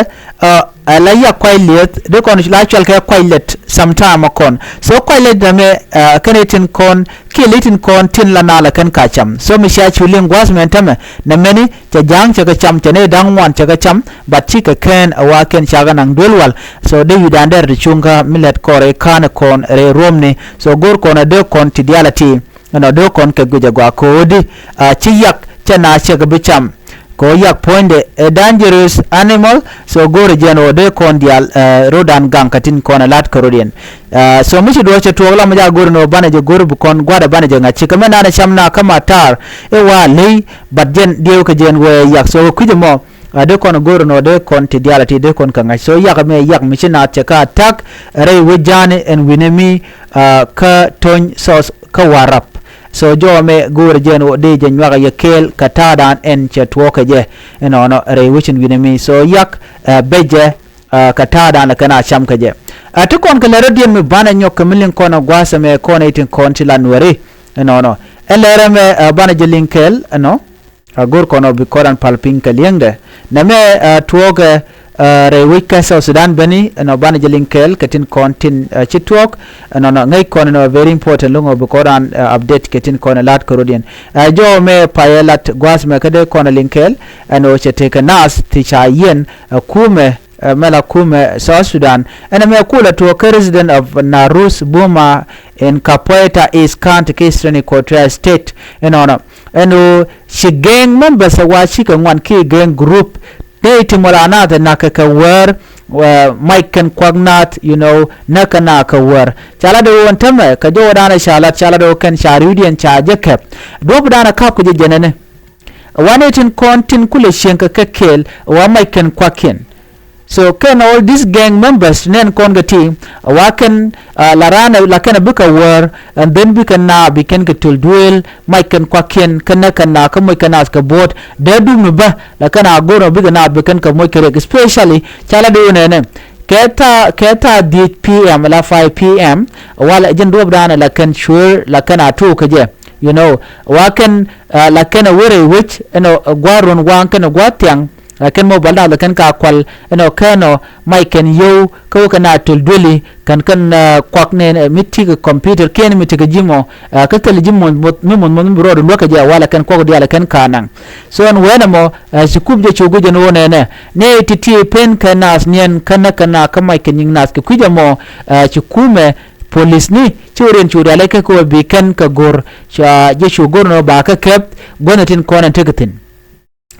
ɛ la yak kuay lieth dee kɔn la cual kɛ kuay lɛt sometime ɛ kɔn. So kuay lɛt nɛmɛ ɛ kɛn itin kɔn kiɛ litin kɔn tin la naalɛ kɛn ka cam. So mi cia cu liŋ gua̱a̱th mɛn tämɛ nɛ mɛni cɛ ja̱a̱ŋ cɛ kɛ cam cɛ nɛy da̱ŋ ŋuan cɛ kɛ cam. But cikɛ kɛn ɛ wa kɛn cakɛ naŋ duel wal. So dee wi̱dan dɛr ti cuŋkä mi lɛt kɔn rɛy ka̱n ɛ kɔn rɛy ruɔ̱mni. So go̱r kɔn ɛ dee kɔn ti diaal ɛ ti. Ɛnɔ dee kɔn kɛ guic ɛ gɔaa ko̱o̱di. Ɛ ci yak cɛ na cɛ kɛ bi cam. Kɛ ɣöö yak puɔ̱nydɛ ɛ dangerous animal. So go̱o̱rɛ jɛn ɣöö dee kɔn diaal ɛ rɔ̱dan gaŋ kɛ tin kɔn ɛ la̱t kɛ rɔ̱diɛn. Ɛ so mi ci duɔ̱ɔ̱r cɛ tuɔɔk lam mi ca go̱o̱r ni ɣöö banɛ jɛ go̱o̱r bi kɔn gua̱dɛ banɛ jɛ ŋa̱c ci kɛ mɛn nanɛ cam na kä matar. I̱ wa ley but jɛn diɛw kɛ jɛn wee yak so kɛ kui̱c ɛmɔ. Ɛ dee kɔn go̱o̱r ni ɣöö dee kɔn ti diaal ɛ ti dee kɔn kɛ ŋa̱c so yak ɛmɛ yak mi ci naath cɛ kä attack. Rɛy wec ja̱a̱ni ɛn wi̱nɛ mi kä Tony South kä Warrap. So jɔmɛ go̱o̱rɛ jɛn ɣöö dee jɛ nyuakɛ yɛ kɛɛl kɛ ta̱a̱dan ɛn cɛ tuɔɔk kɛ jɛ. Ɛnɔnɔ rɛy wecin wi̱nɛ mi so yak ɛ bɛ jɛ ɛ kɛ ta̱a̱dan lɛ kɛn a cam kɛ jɛ. Ɛ ti kɔn kɛ lɛ rɔ̱diɛn mi banɛ nyɔk kɛ mi liŋ kɔn ɛ gua̱a̱th ɛmɛ kɔn ɛ itin kɔn ti la nuɛri. Ɛnɔnɔ ɛ lɛrɛ mɛ ɛ banɛ jɛ liŋ kɛɛl ɛnɔ. A go̱r kɔn ɔ bi kɔn an pal piny kɛ li̱eŋdɛ nɛmɛ ɛ tuɔɔkɛ. Rɛy wec kä South Sudan beni ɛnɔ banɛ jɛ liŋ kɛɛl kɛ tin kɔn tin ci tuɔɔk. Ɛnɔnɔ ŋäc kɔn ɛnɔ very important luŋ ɔ bi kɔn an update kɛ tin kɔn ɛ la̱t kɛ rɔ̱diɛn. Ɛ jɔw mɛ payɛ lat gua̱a̱th mɛ kä dee kɔn ɛ liŋ kɛɛl. Ɛn ɣöö cɛ tekɛ naath ti ca yiɛn ɛ kumɛ ɛ mɛ la kumɛ South Sudan. Ɛn ɛmɛ kulɛ tuɔɔk kä resident of Narus Buma in Kapoeta East County kä Eastern Equatoria State. Ɛnɔnɔ ɛn ɣöö ci gang members ɛ wa cikɛ ŋuan kiɛ gang group. Nɛy ti mɔ la naath ɛ na̱k kɛ kɛ wäär. Mac kɛn kuak naath you know näk kɛ na̱k kɛ wäär ca lat ɛ ɣöö ɛn tämɛ kɛ jɔwädan ɛ ca lat ca lat ɛ ɣöö kɛn ca ri̱wdiɛn ca jɛ kɛp. Duɔ̱pdan ɛ ka̱p kɛ jɛ jɛnɛni. Ɛ wa nɛy tin kɔn tin kulɛ cieŋ kɛ kɛ kɛɛl ɛ wa mac kɛn kuakiɛn. So kɛn all these gang members nɛn kɔn kɛ ti ɛ wa kɛn la raan la kɛn a bikɛ wäär. And then bikɛ naath bi kɛn kɛ töl duëël mac kɛn kuakiɛn kɛn nɛ kɛn naath kä moc kɛn naath kɛ buɔ̱ɔ̱t dee duk mi bä. La kɛn a go̱r ɔ bikɛ naath bi kɛn kɛ moc kɛ riɛk especially ca la dee wä nɛnɛ kɛ thaa kɛ thaa dhiec P M la five P M. Walɛ jɛn duɔ̱ɔ̱pdan la kɛn cuëër la kɛn a tuuk kɛ jɛ you know wa kɛn la kɛn a wä rɛy wec ɛnɔ gua̱a̱r ruɔ̱n waŋ kɛn a gua̱a̱r thiaŋ. Kɛn mɔ bal da̱a̱th kɛn ka kual ɛnɔ kɛn ɔ mac kɛn yio̱w kä wä kɛn a töl dueli kɛn kɛn kuak nɛn mi ti kɛ computer kiɛn mi ti kɛ ji̱ mɔ. Kä thil ji̱ muɔ̱th muɔ̱th mi muɔ̱th muɔ̱th mi bi rɔɔd luäk kɛ jɛ walɛ kɛn kuak diaal kɛn ka naŋ. So ɛn wɛn ɛmɔ ci kup jɛ cu guic ɛn ɣöö nɛnɛ nɛy ti ti pen kɛ naath niɛn kä näk kɛ naath kä mac kɛ nyiŋ naath kɛ kui̱c ɛmɔ. Ci kumɛ polisni ci wä riɛn cu rial ɛ kä kɛ wä bi kɛn kɛ go̱r ca jɛ cu go̱r ɛn ɣöö ba kä kɛp guäthni tin kɔn ɛn tekɛ thi̱n.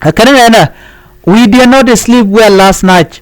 Ɛ kɛn nɛnɛ, we did not sleep well last night.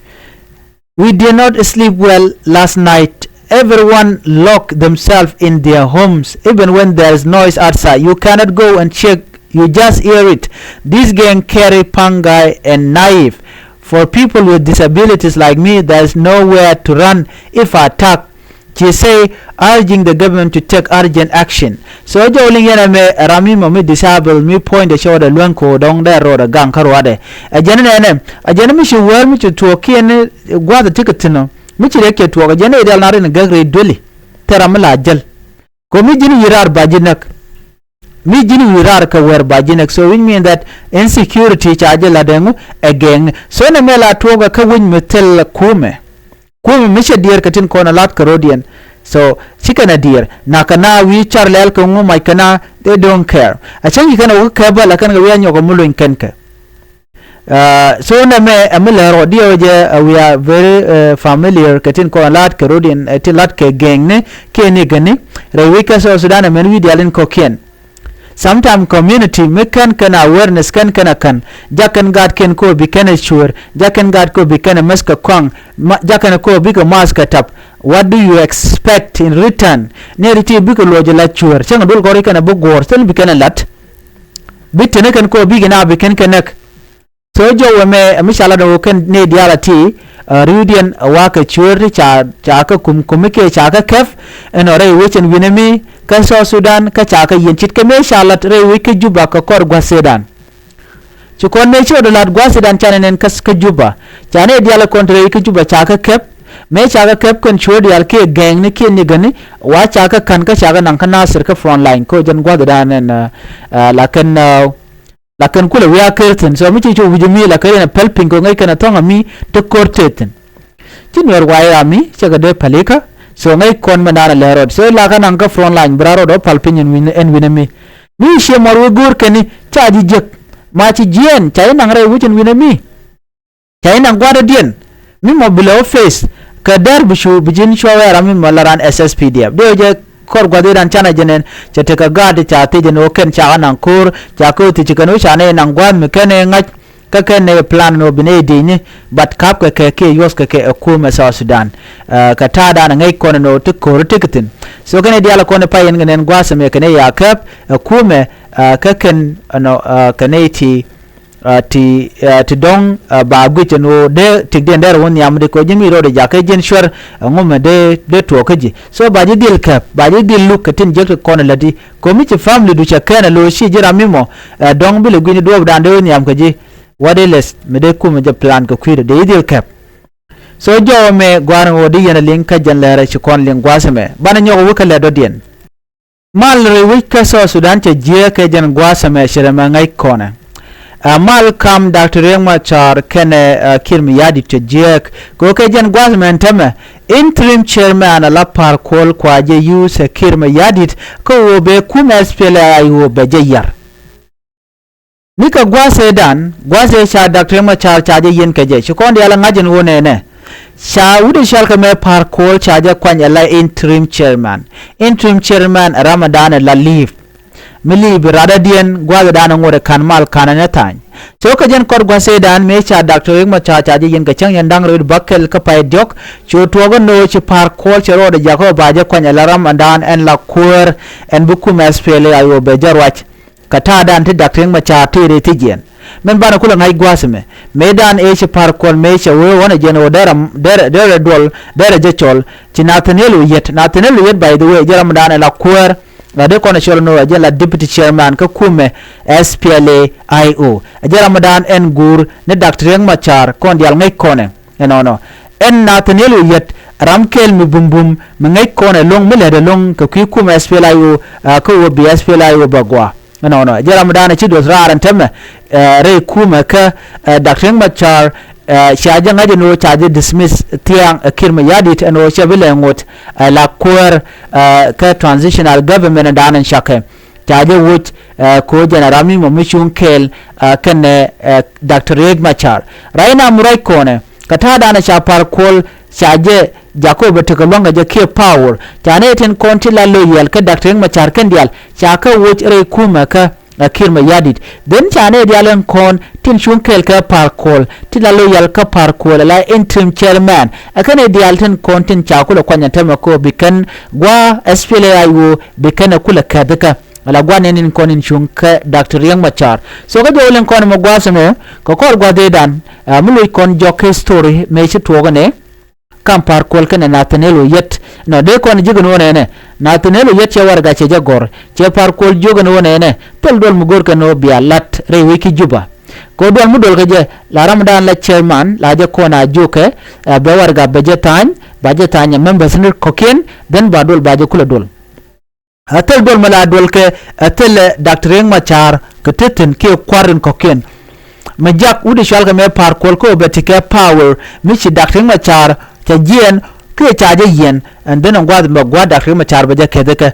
We did not sleep well last night. Everyone lock themselves in their homes, even when there is noise outside. You cannot go and check, you just hear it. This gang carry pangai and knife. For people with disabilities like me, there is nowhere to run if attack. Ci say urging the government to take urgent action. So jɔw liŋ yɛn ɛmɛ ram mi mɔ mi disable mi puɔ̱nydɛ cɔɔdɛ luäŋ ko̱o̱dɔŋ dee rɔɔdɛ gaŋ kä ruaadɛ. Ɛ jɛn nɛnɛ ɛ jɛn mi ci wäär mi ci tuɔɔk kiɛn gua̱a̱th ɛ ti kɛ thi̱n ɔ mi ci riɛk cɛ tuɔɔk ɛ jɛn i̱ diaal na rin gäk rɛy dueli. Thil ram mi la jäl. Kɛ mi ji̱n yi̱ raar ba ji̱ näk. Mi ji̱n wi̱i̱ raar kɛ wɛr ba ji̱n ɛk. So which mean that insecurity ca jɛ la̱t ɛŋu ɛ gɛŋ. So nɛ mɛ la tuɔɔkɛ kä wi̱c mi thil kumɛ. Kumɛ mi cɛ diɛɛr kɛ tin kɔn a lat kɛ rɔ̱diɛn. So ci kɛn a diɛɛr. Na kɛ na wi̱i̱ car lɛl kɛ ŋu mac kɛ na, they don't care. A cäŋ ci kɛn a wä kɛ bä la kɛn kɛ wi̱i̱ a nyɔk a mi luny kɛn kɛ. Uh, so nɛ mɛ ɛ mi lɛ rɔ diɛ wä jɛ, uh, we are very, uh, familiar kɛ tin kɔn lat kɛ rɔ̱diɛn, uh, tin lat kɛ gɛŋni kiɛ ni gɛni. Rɛy wi̱c kɛ South Sudan ɛ mɛn wi̱i̱ dial in kɔkiɛn. Sometime community mi kɛn kɛn awareness kɛn kɛn a kɛn. Jak kɛn gaat kɛn ko bi kɛn a cuer. Jak kɛn gaat ko bi kɛn a mɛs kɛ kɔaŋ. Ma-, jak kɛn ko bi kɛ mass kɛ tap. What do you expect in return? Ni ri ti bi kɛ luɔc la cuer. Cäŋ dul kɔri kɛn a bi guɔr. Thil bi kɛn a lat. Bi tini kɛn ko bi kɛn a bi kɛn kɛ nɛk. So jɔwɛ mɛ, mi ca lat ɛ wä kɛn ni diaal a ti, uh, riwdiɛn, uh, wa kɛ cuer ti ca, ca kɛ kum, kumi kɛ ca kɛ kɛp, ɛn ɔ rɛy wecɛn wi̱nɛ mi, kä South Sudan, kä ca kɛ yɛn cit kɛ mɛ ca lat rɛy wec kä Juba kɛ kɔr gua̱th sedan. Ci kɔn mɛ ci ɣä dɔ lat gua̱th sedan ca nɛ nɛn kä, kä Juba. Ca ni diaal kɔn ti rɛy kä Juba ca kɛ kɛp, mɛ ca kɛ kɛp kɛn cuer diaal kiɛ gɛŋni kiɛ nigani, wa ca kɛ ka̱n kä ca kɛ naŋ kä Nasir kä front line, kä jɛn gua̱th sedan ɛn, uh, uh, la kɛn, uh, la kɛn kulɛ wi̱i̱ a ker thi̱n. So mi ci cu wi̱c mi la ker yɛn a päl piny kɛ ŋäc kɛn a thɔ̱ŋ a mi te ko̱r te thi̱n. Ci nuɛr wa̱i̱ ram mi cɛ kɛ dee pälikä. So ŋäc kɔn mɛ naan a lɛ rɔɔd. So la kɛ naŋ kä front line bi ra rɔɔd ɔ päl piny ɛn wi̱n, ɛn wi̱n mi. Mi ciɛ mɔr wi̱i̱ go̱o̱r kɛn ni ca ji̱ jiäk. Ma ci jiɛɛn ca ji̱ naŋ rɛy wi̱c ɛn wi̱n mi. Ca inaŋ gua̱a̱r dɔ̱diɛn mi mɔ bi lɛ wä face kɛ dɛr bi cu bi ji̱n cuɔ wɛɛr ram mi mɔ la ran S S P D F. Dee wä jɛ kɔr gua̱a̱r dɔ̱diɛn canɛ jɛ nɛn cɛ tekɛ gaat ca thiec jɛ ni wä kɛn ca kɛ naŋ ko̱o̱r ca kɛ wä thiec ci kɛn wä ca nɛ inaŋ gua̱a̱r mi kɛn ɛ ŋa̱c kä kɛn nɛ plan ni wä bi nɛ di̱cni. But ka̱p kɛ kɛ kiɛ yuɔth kɛ kɛ ɛ kumɛ South Sudan. Ɛ, kɛ ta̱a̱dan ɛ ŋäc kɔn ni wä ti ko̱o̱r ti kɛ thi̱n. So kɛn ɛ diaal ɛ kɔn ɛ pay in kɛ nɛn gua̱a̱r sɛmɛ kɛn ɛ ya kɛp ɛ kumɛ, ɛ, kä kɛn ɛnɔ, ɛ, kɛn ɛ ti a, ti, a, ti dɔ̱ŋ, a, ba guic ɛn ɣöö dee tikdiɛn dee rɛ wä nhiamdi kɛ ɣöö ji̱n mi rɔɔdɛ jakä ji̱n cuɛr, a, ŋumɛ dee, dee tuɔɔk kä ji̱. So ba ji̱ dhil kɛp, ba ji̱ dhil luk kɛ tin jiäk ti kɔn ɛ lätdi. Kɛ ɣöö mi ci family du cɛ kɛn ɛ lo̱o̱ ci ji̱ ram mi mɔ, ɛ, dɔ̱ŋ bi lɛ gui̱ni duɔ̱ɔ̱pdan dee wä nhiam kɛ ji̱. What is less, mi dee kumɛ jɛ plan kɛ kui̱dɛ, dee ji̱ dhil kɛp. So jɔwä mɛ gua̱a̱r ɛn ɣöö dee yɛn ɛ liŋ kä jɛn lɛrɛ ci kɔn liŋ gua̱a̱th ɛmɛ. Banɛ nyɔk ɛ wä kɛ lɛt dɔ̱diɛn. Mal rɛy wec kä South Sudan cɛ jiääk kɛ jɛn gua̱a̱th ɛmɛ ci rɛmɛ ŋäc kɔnɛ. Ɛ mal kam Doctor Riek Machar kɛnɛ, ɛ, Kiir Mayardit cɛ jiääk. Kɛ ɣöö kɛ jɛn gua̱a̱th ɛmɛ ɛn täämɛ, interim chairman ala Par Kuol kua jɛ use ɛ Kiir Mayardit kä ɣöö bɛ kum S P L A I O bɛ jɛ yar. Ni kɛ gua̱a̱th ëëdan, gua̱a̱th ëë ca Doctor Riek Machar ca jɛ yiɛn kɛ jɛ, ci kɔn diaal ɛ ŋa̱c ɛn ɣöö nɛnɛ. Ca wut ɛ cɔal kɛ mɛ Par Kuol ca jɛ kuany ala interim chairman. Interim chairman ɛ ram ëëdan ɛ la leave. Mi leave ɛ rat dɔ̱diɛn gua̱a̱th ëëdan ɛ ŋot ɛ ka̱n mal ka̱n ɛn ɛ tha̱a̱ny. So kɛ jɛn kɔr gua̱a̱th ëëdan mëë ca Doctor Riek Machar ca jɛ yiɛn kɛ cäŋ yɛn da̱ŋ rɛw bäkɛl kä pay diɔ̱k, ci ɣöö tuɔɔk ɛn ɣöö ci Par Kuol cɛ rɔɔdɛ jakä ba jɛ kuany ala ram ëëdan ɛn la kuäär ɛn bi kum S P L A I O bɛ jɛ ruac. Kɛ ta̱a̱dan ti Doctor Riek Machar tëë rɛy thi̱jiɛn. Min banɛ kulɛ ŋa̱c gua̱a̱th ɛmɛ. Mëëdan ëë ci Par Kuol mëë cɛ wee ɣɔ̱n ɛ jɛn ɣöö derɛ, derɛ, derɛ duɔl, derɛ jɛ cɔl. Ci Nathaniel Oyet. Nathaniel Oyet, by the way, jɛ ramdan ɛ la kuäär. La dee kɔn ɛ cɔl ɛn ɣöö ɛ jɛn la deputy chairman kä kumɛ S P L A I O. Ɛ jɛ ramdan ɛn guur ni Doctor Riek Machar kɔn diaal ŋäc kɔnɛ. Ɛnɔnɔ. Ɛn Nathaniel Oyet, ram kɛl mi bumbum, mi ŋäc kɔn ɛlɔ̱ŋ, mi lɛt ɛlɔ̱ŋ, kɛ kui̱ kum S P L A I O, ɛ, kä ɣöö bi S P L A I O bɛ gɔaa. Ɛnɔnɔ. Jɛ ramdan ɛ ci duɔth raar ɛn täämɛ, ɛ, rɛy kumɛ kä, ɛ, Doctor Riek Machar, ɛ, ca jɛ ŋa̱c ɛn ɣöö ca jɛ dismiss thia̱a̱ŋ, ɛ, Kiir Mayardit ɛn ɣöö cɛ bi lɛ ŋot, ɛ, la kuäär, ɛ, kä transitional government ɛn da̱a̱n ɛn cakɛ. Ca jɛ woc, ɛ, ko̱ jɛn a ram mi mɔ mi cuŋ kɛɛl, ɛ, kɛnɛ, ɛ, Doctor Riek Machar. Right now mi ruac kɔnɛ, kɛ ta̱a̱dan ca Par Kuol, ca jɛ, jakä bɛ tekɛ lua̱ŋ kɛ jɛ kiɛ power. Ca nɛy tin kɔn ti la loyal kä Doctor Riek Machar kɛn diaal, ca kɛ woc rɛy kumɛ kä, ɛ, Kiir Mayardit. Then ca nɛy diaal ɛn kɔn tin cuŋ kɛɛl kɛ Par Kuol, ti la loyal kä Par Kuol, ala interim chairman. Ɛ kɛn nɛy diaal tin kɔn tin ca kulɛ kuany ɛn täämɛ kɛ ɣöö bi kɛn gua̱a̱th S P L A I O, bi kɛn ɛ kulɛ kɛ̈thikä. Ala gua̱n nɛn in kɔn in cuŋ kɛ Doctor Riek Machar. So kä jɔw liŋ kɔn mɛ gua̱a̱th ɛmɛ, kɛ kɔr gua̱a̱th ëëdan, ɛ, mi loc kɔn jɔk kɛ story mëë ci tuɔɔk ɛnɛ. Kam Par Kuol kɛnɛ Nathaniel Oyet. Nɔ dee kɔn ji̱ kɛn wä nɛnɛ. Nathaniel Oyet cɛ warɛga cɛ jɛ gɔ̱r. Cɛ Par Kuol jiök ɛn wä nɛnɛ. Thil duɔl mi go̱r kɛn wä bia lat rɛy wec ki Juba. Kɛ wä duɔl mi duɔl kɛ jɛ, la ramdan la chairman, la jɛ kɔn a jiökɛ, ɛ, bɛ warɛga bɛ jɛ tha̱a̱ny, ba jɛ tha̱a̱ny ɛ members ni kɔ̱kiɛn, then ba duɔl ba jɛ kulɛ duɔl. Ɛ thil duɔl mi la duɔl kɛ ɛ thil ɛ Doctor Riek Machar kɛ tethin kiɛ kua̱r in kɔ̱kiɛn. Mi jak wut i̱ cual kɛ mɛ Par Kuol kä bɛ ti kɛ power mi ci Doctor Riek Machar ca jiɛn kiɛ ca jɛ yiɛn, and then in gua̱th mɛ gua̱th Doctor Riek Machar bɛ jɛ kɛthikɛ.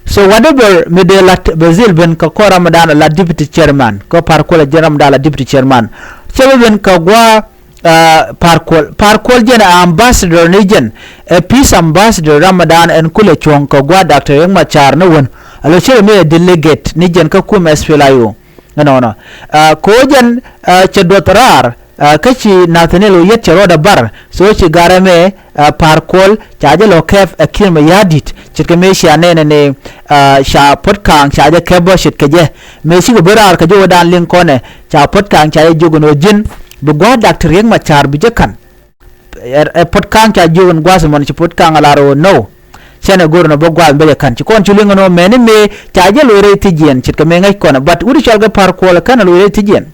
So whatever mi dee lat bɛ dhil ben kɛ kɔr ram mi daan a lat deputy chairman kɛ Par Kuol a jiɛn ram mi daan a lat deputy chairman. Cɛ bɛ ben kɛ gua̱th Par Kuol, Par Kuol jɛn ɛ ambassador ni jɛn, ɛ peace ambassador ram mi daan ɛn kulɛ cuɔ̱ŋ kɛ gua̱th Doctor Riek Machar ni wän. A lo cɛ mi ɛ delegate ni jɛn kä kumɛ SPLA-IO. Ɛnɔnɔ. Ko jɛn cɛ duɔth raar kä ci Nathaniel Oyet cɛ ruɔdɛ bar, so ci garɛ mɛ Par Kuol ca jɛ lɔ kɛp ɛ Kiir Mayardit ce̱tkɛ mëë cia nɛnɛ ni ca Puot Kang ca jɛ kɛp bä ce̱tkɛ jɛ. Mëë cikɛ bi raar kɛ jɛ wä daan liŋ kɔnɛ ca Puot Kang ca jɛ jiök ɛn ɣöö ji̱n bi gua̱a̱th Doctor Riek Machar bi jɛ ka̱n. Ɛ Puot Kang ca jiök ɛn gua̱a̱th ɛmɔn ci Puot Kang a lar ɣöö no. Cɛn ɛ go̱r ɛn ɣöö bä gua̱a̱th bä jɛ ka̱n ci kɔn cu liŋ ɛn ɣöö mɛni mëë ca jɛ loc rɛy thi̱jiɛn ce̱tkɛ mëë ŋäc kɔnɛ, but wut i̱ cɔal kɛ Par Kuol ɛ ka̱n ɛ loc rɛy thi̱jiɛn.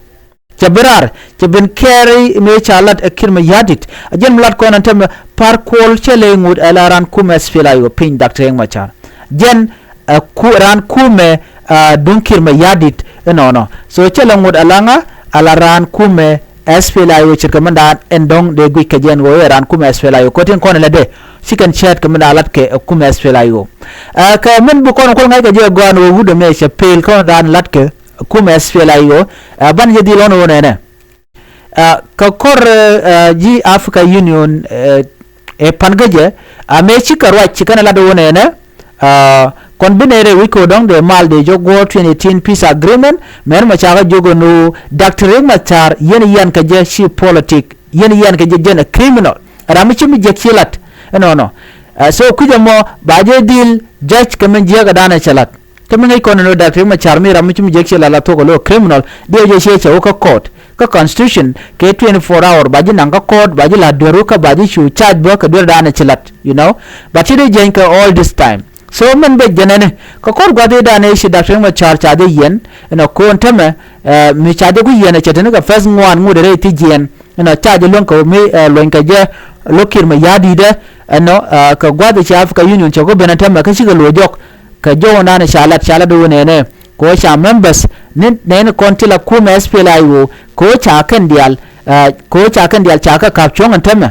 Cɛ bi raar cɛ ben kɛɛri mëë ca lat ɛ Kiir Mayardit. A jɛn mi lat kɔn ɛn tämɛ Par Kuol cɛ lɛ ŋut ɛ la raan kumɛ SPLA-IO piny Doctor Riek Machar. Jɛn ɛ ku raan kumɛ duŋ Kiir Mayardit inɔnɔ. So cɛ lɛ ŋut ɛ la ŋa ɛ la raan kumɛ SPLA-IO ce̱tkɛ min daan ɛn dɔ̱ŋ dee guic kɛ jɛn ɣöö ɛ raan kumɛ SPLA-IO ko̱tin kɔn ɛ lɛ dee. Ci kɛn cɛɛt kɛ min daan lat kɛ ɛ kumɛ SPLA-IO. Ɛ kɛ min bi kɔn kuɔl ŋa̱c kɛ jɛ gɔaan ɣöö wut ɛmɛ cɛ pel kɔn daan lat kɛ kumɛ SPLA-IO. Ɛ ban jɛ dhil ɣɔn ɣöö nɛnɛ. Ɛ kɛ kɔr ɛ ji̱ Africa Union ɛ ɛ pan kä jɛ. Ɛ mëë cikɛ ruac ci kɛn ɛ lat ɣöö nɛnɛ. Ɛ kɔn bi nɛy rɛy wi̱c kɛ ɣöö dɔ̱ŋ dee mal dee jɔk guɔ̱ɔ̱r twenty eighteen peace agreement mɛn mɔ cakɛ jiök ɛn ɣöö Doctor Riek Machar yɛn yian kɛ jɛ ci politic yɛn yian kɛ jɛ jɛn ɛ criminal. Ɛ ram mi ci mi jiäk ci lat ɛnɔnɔ. Ɛ so kui̱c ɛmɔ ba jɛ dhil judge kɛ min jiäk ɛ danɛ cɛ lat. Kä mi ŋäc kɔn ɛn ɣöö Doctor Riek Machar mi ram mi ci mi jiäk ci la la thuɔ̱k ɛ lo̱k criminal diɛw jɛ ciɛ cɛ wä kä court kä constitution kɛ twenty four hour ba ji̱ naŋ kä court ba ji̱ la duer wä kä ba ji̱ cu charge bä kɛ duer danɛ ci lat, you know. But ci dee jiɛny kɛ all this time. So min bɛ jɛn ɛni kɛ court gua̱th i̱ danɛ ci Doctor Riek Machar ca jɛ yiɛn ɛn ɛ ko̱o̱n tämɛ. Ɛ mi ca jɛ ku yiɛn ɛ cɛ teni kɛ first ŋuan ŋut ɛ rɛy thi̱jiɛn. Ɛnɔ ca jɛ luäŋ kɛ mi ɛ luɔ̱ny kɛ jɛ lo̱k Kiir Mayardit ɛ ɛnɔ. Ɛ kɛ gua̱th i̱ ci Africa Union cɛ ku ben ɛ tämɛ kä cikɛ luɔ̱c jɔk kɛ jɔwädan ca lat ca lat wä nɛnɛ. Kɛ ɣöö ca members ni nɛni kɔn ti la kumɛ SPLA-IO kɛ ɣöö ca kɛn diaal ɛ kɛ ɣöö ca kɛn diaal ca kɛ ka̱p cuɔ̱ŋ ɛn tämɛ.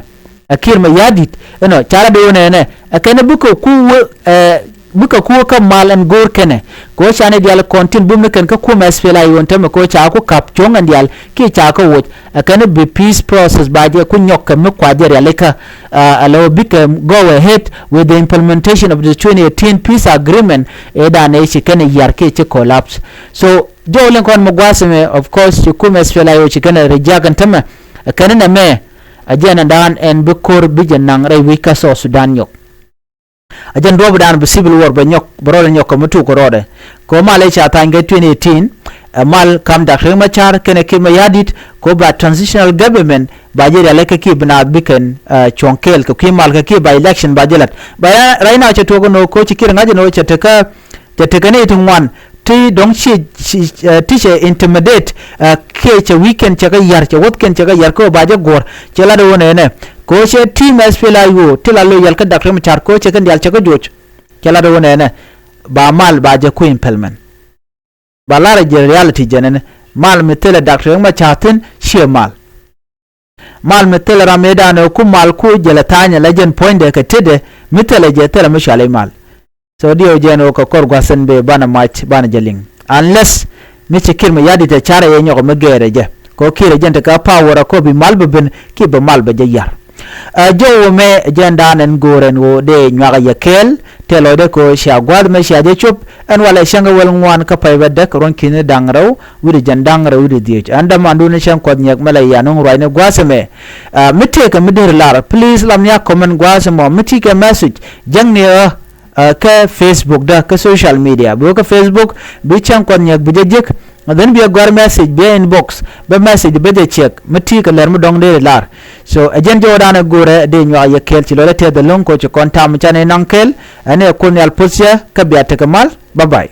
Ɛ Kiir Mayardit ɛnɔ ca lat wä nɛnɛ ɛ kɛn bikɛ ku wä ɛ bikɛ ku wä kä mal ɛn go̱o̱r kɛnɛ. Kɛ ɣöö ca ni diaal kɔn tin bum ni kɛn kä kumɛ SPLA-IO ɛn tämɛ kɛ ɣöö ca ku ka̱p cuɔ̱ŋ ɛn diaal kiɛ ca kä woc. Ɛ kɛn bi peace process ba jɛ ku nyɔk kɛ mi kua jɛ rialikä. Ɛ lɛ wä bikɛ go ahead with the implementation of the twenty eighteen peace agreement. Ɛ danɛ ci kɛn yar kiɛ ci collapse. So jɔw liŋ kɔn mi gua̱a̱th ɛmɛ of course ci kumɛ SPLA-IO ci kɛn reject ɛn tämɛ. Ɛ kɛn nɛ mɛ ɛ jɛn ɛn daan ɛn bi ko̱r bi jɛ naŋ rɛy wi̱c kä South Sudan nyɔk. A jɛn duɔ̱ɔ̱pdan bi civil war bɛ nyɔk bɛ rɔɔdɛ nyɔk kɛ mi tuk kɛ rɔɔdɛ. Kɛ ɣöö mal ëë ca tha̱a̱ny kɛ twenty eighteen ɛ mal kam Doctor Riek Machar kɛnɛ Kiir Mayardit kɛ ɣöö ba transitional government ba jɛ rial ɛ kɛ kiɛ bi naath bi kɛn ɛ cuɔ̱ŋ kɛɛl kɛ kui̱ mal kɛ kiɛ ba election ba jɛ la̱t. Ba right now cɛ tuɔɔk ɛn ɣöö kɛ ɣöö ci Kiir ŋa̱c ɛn ɣöö cɛ tekɛ cɛ tekɛ nɛy ti ŋuan ti dɔ̱ŋ ci ci ti cɛ intimidate. Kiɛ cɛ wi̱i̱kiɛn cɛ kɛ ya̱r cɛ wäthkiɛn cɛ kɛ ya̱r kɛ ɣöö ba jɛ guɔ̱r. Cɛ lat ɣöö nɛnɛ kɛ ɣöö cɛ team SPLA-IO ti la loyal kä Doctor Riek Machar kɛ ɣöö cɛ kɛn diaal cɛ kɛ joc. Cɛ lat ɣöö nɛnɛ ba mal ba jɛ ku implement. Ba lar jɛ reality jɛ nɛnɛ mal mi thilɛ Doctor Riek Machar thi̱n ciɛ mal. Mal mi thilɛ ram mëëdan ɛ ku mal ku jɛlɛ tha̱a̱nyɛ la jɛn puɔ̱nydɛ kɛ tetdɛ mi thilɛ jɛ thilɛ mi cuali mal. So diɛw jɛn ɣöö kɛ kɔr gua̱th ɛn bee banɛ mac banɛ jɛ liŋ. Unless mi ci Kiir Mayardit ɛ carɛ yɛ nyɔk mi gɛɛrɛ jɛ kɛ ɣöö Kiir ɛ jɛn tekɛ power ɛ kɔ bi mal bɛ ben kiɛ bɛ mal bɛ jɛ yar. Ɛ jɔw mɛ jɛn daan ɛn go̱o̱r ɛn ɣöö dee nyuak yɛ kɛɛl. Tëë lɔcdä kɛ ɣöö cia gua̱a̱th mɛ cia jɛ cop ɛn walɛ cäŋ kɛ wäl ŋuan kä pay bä däk ruɔ̱n ki̱ni da̱ŋ rɛw wi̱cdɛ jɛn da̱ŋ rɛw wi̱cdɛ dhieec. Ɛn dämandun cäŋ kuɔth nyiɛk mɛ la yia nuŋ ruacni gua̱a̱th ɛmɛ. Mi tëëkɛ mi deri lar please lam nia comment gua̱a̱th ɛmɔ mi ti̱i̱ kɛ message jäŋni ɣä kä Facebook dä kä social media bi wä kä Facebook bi cäŋ kuɔth nyiɛk bi jɛ jek. Then bi ɛ gɔ̱a̱r message bi ɛ inbox bä message bä jɛ check mi ti̱i̱ kɛ lɛr mi dɔ̱ŋ deri lar. So ɛ jɛn jɔwdan ɛ go̱rɛ dee nyuak yɛ kɛɛl ci lɔcdä tɛth ɛlɔ̱ŋ kɛ ɣöö ci kɔn tam can in naŋ kɛɛl. Ɛn ɛ Kuoth Nhial puɔ̱th cɛ kä bia tekɛ mal. Bye bye.